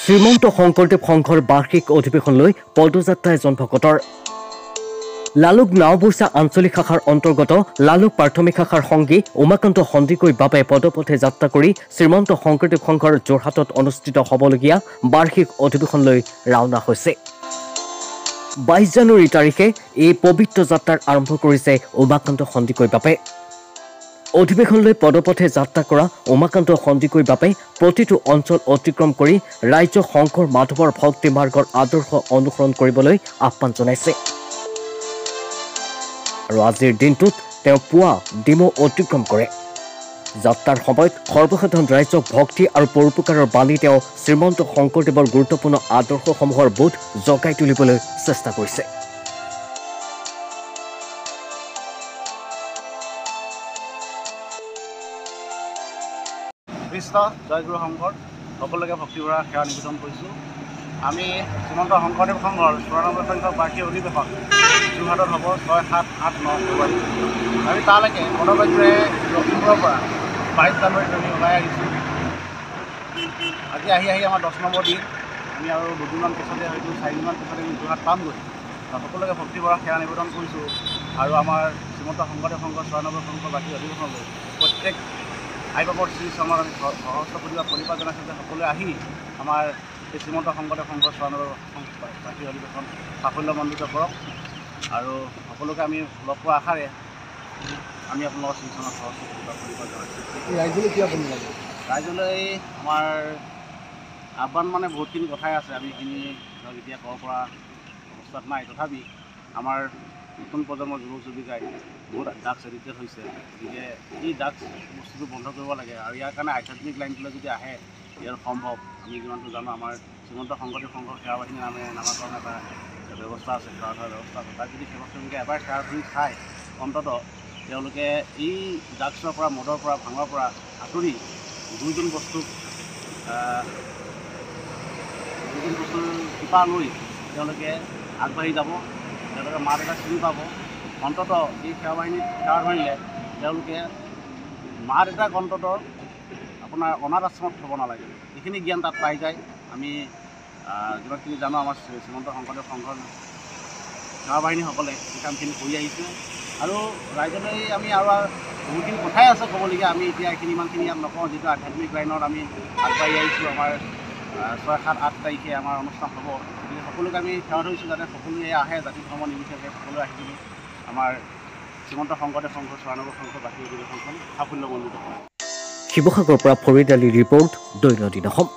শ্ৰীমন্ত শংকৰদেৱ সংঘৰ বাৰ্ষিক অধিৱেশনলৈ পদযাত্ৰা এজন ভকতৰ। লালুক নাওবৈচা আঞ্চলিক শাখাৰ অন্তৰ্গত লালুক প্ৰাথমিক শাখাৰ সংগী উমাকান্ত সন্দিকৈ বাবে পদপথে যাত্ৰা কৰি শ্ৰীমন্ত শংকৰদেৱ সংঘৰ যোৰহাটত অনুষ্ঠিত হ'বলগীয়া বাৰ্ষিক অধিৱেশনলৈ ৰাওনা হৈছে। 22 জানুৱাৰী তাৰিখে এই পবিত্ৰ যাত্ৰাৰ আৰম্ভ কৰিছে উমাকান্ত সন্দিকৈ বাপে। অধিৱেশনলৈ পদপথে যাত্ৰা কৰা উমাকান্ত সন্দিকৈ বাপে প্ৰতিটো অঞ্চল অতিক্ৰম কৰি ৰাজ্য শংকৰ মাধৱৰ ভক্তি মাৰ্গৰ আদৰ্শ অনুসৰণ কৰিবলৈ আহ্বান জনাইছে। আৰু আজিৰ দিনটোত তেওঁ পুৱা ডিমৌ অতিক্ৰম কৰে। যাত্ৰাৰ সময়ত সৰ্বসাধাৰণ ৰাইজক ভক্তি আৰু পৰোপকাৰৰ বাণী তেওঁ শ্ৰীমন্ত শংকৰদেৱৰ গুৰুত্বপূৰ্ণ আদৰ্শসমূহৰ বোধ জগাই তুলিবলৈ চেষ্টা কৰিছে। কৃষ্ণ, জয়গুৰু শংকৰ, সকলোকে ভক্তিভৰা সেৱা নিবেদন কৰিছোঁ। আমি শ্ৰীমন্ত শংকৰদেৱ সংঘৰ 94 সংখ্যক বাৰ্ষিক অধিৱেশন যোৰহাটত হ'ব 6, 7, 8, 9 ফেব্ৰুৱাৰী। আমি তালৈকে পদযাত্ৰাৰে লখিমপুৰৰ পৰা 22 জানুৱাৰীত আমি ওলাই আহিছোঁ। আজি আহি আহি আমাৰ 10 নম্বৰ দিন। আমি আৰু দুদিনমান পিছতে, হয়তো চাৰিদিনমান পিছতে আমি যোৰহাট পামগৈ। সকলোকে ভক্তিভৰা সেৱা নিবেদন কৰিছোঁ আৰু আমাৰ শ্ৰীমন্ত শংকৰদেৱ সংঘৰ 94 সংখ্যক বাৰ্ষিক অধিৱেশনলৈ প্ৰত্যেক আই বাবৰ শ্ৰী চৰণত আমি সহস্ৰ প্ৰতিভা প্ৰণিপাত জনাইছোঁ যে সকলোৱে আহি আমাৰ এই শ্ৰীমন্ত শংকৰদেৱ সংঘৰ 94 বাৰ্ষিক অধিৱেশন সাফল্যমণ্ডিত কৰক আৰু সকলোকে আমি লগ পোৱাৰ আশাৰে আমি আপোনালোকৰ শ্ৰীচৰণত সহস্ৰ প্ৰতিভা প্ৰণিপাত জনাইছোঁ। ৰাইজলৈ কি আহ্বান জনাব? ৰাইজলৈ আমাৰ আহ্বান মানে বহুতখিনি কথাই আছে, আমি এইখিনি ধৰক এতিয়া ক'ব পৰা অৱস্থাত নাই। তথাপি আমাৰ নতুন প্ৰজন্মৰ যুৱক যুৱতীকাই বহুত ড্ৰাগছ এডিক্টেড হৈছে, গতিকে এই ড্ৰাগছ বস্তুটো বন্ধ কৰিব লাগে আৰু ইয়াৰ কাৰণে আধ্যাত্মিক লাইনটোলৈ যদি আহে ইয়াৰ সম্ভৱ। আমি যিমানটো জানো আমাৰ শ্ৰীমন্ত শংকৰদেৱ সংঘৰ সেৱা বাহিনী নামে নামাকৰণ এটা ব্যৱস্থা আছে, সেৱা ধৰাৰ ব্যৱস্থা আছে। তাত যদি সেৱক সেৱিকাই এবাৰ সেৱা ধৰি খায়, অন্ততঃ তেওঁলোকে এই ড্ৰাগছৰ পৰা, মদৰ পৰা, ভাঙৰ পৰা আঁতৰি দুজন বস্তুৰ কৃপা লৈ তেওঁলোকে আগবাঢ়ি যাব, তেওঁলোকে মা দেউতাক চিনি পাব। অন্ততঃ এই সেৱা বাহিনীত সেৱা ধৰিলে তেওঁলোকে মা দেউতাক অন্ততঃ আপোনাৰ অনাথ আশ্ৰমত থ'ব নালাগে, এইখিনি জ্ঞান তাত পাই যায়। আমি যিমানখিনি জানো আমাৰ শ্ৰীমন্ত শংকৰদেৱ সংঘৰ সেৱা বাহিনীসকলে এই কামখিনি কৰি আহিছে আৰু ৰাইজলৈ আমি আৰু বহুতখিনি কথাই আছে ক'বলগীয়া। আমি এতিয়া এইখিনি ইমানখিনি ইয়াত নকওঁ, যিটো আধ্যাত্মিক লাইনত আমি আগবাঢ়ি আহিছোঁ। আমাৰ 6, 7, 8 তাৰিখে আমাৰ অনুষ্ঠান হ'ব। গতিকে সকলোকে আমি সেৱা ধৰিছোঁ যাতে সকলোৱে আহে, জাতি ধৰ্ম নিৰ্বিশেষে সকলোৱে আহি পিনি আমাৰ শ্ৰীমন্ত শংকৰদেৱ সংঘৰ 94 সংঘৰ বাৰ্ষিক অধিৱেশনখন সাফল্যমণ্ডিত হয়। শিৱসাগৰৰ পৰা ফৰিদ আলীৰ ৰিপৰ্ট, দৈনন্দিন অসম।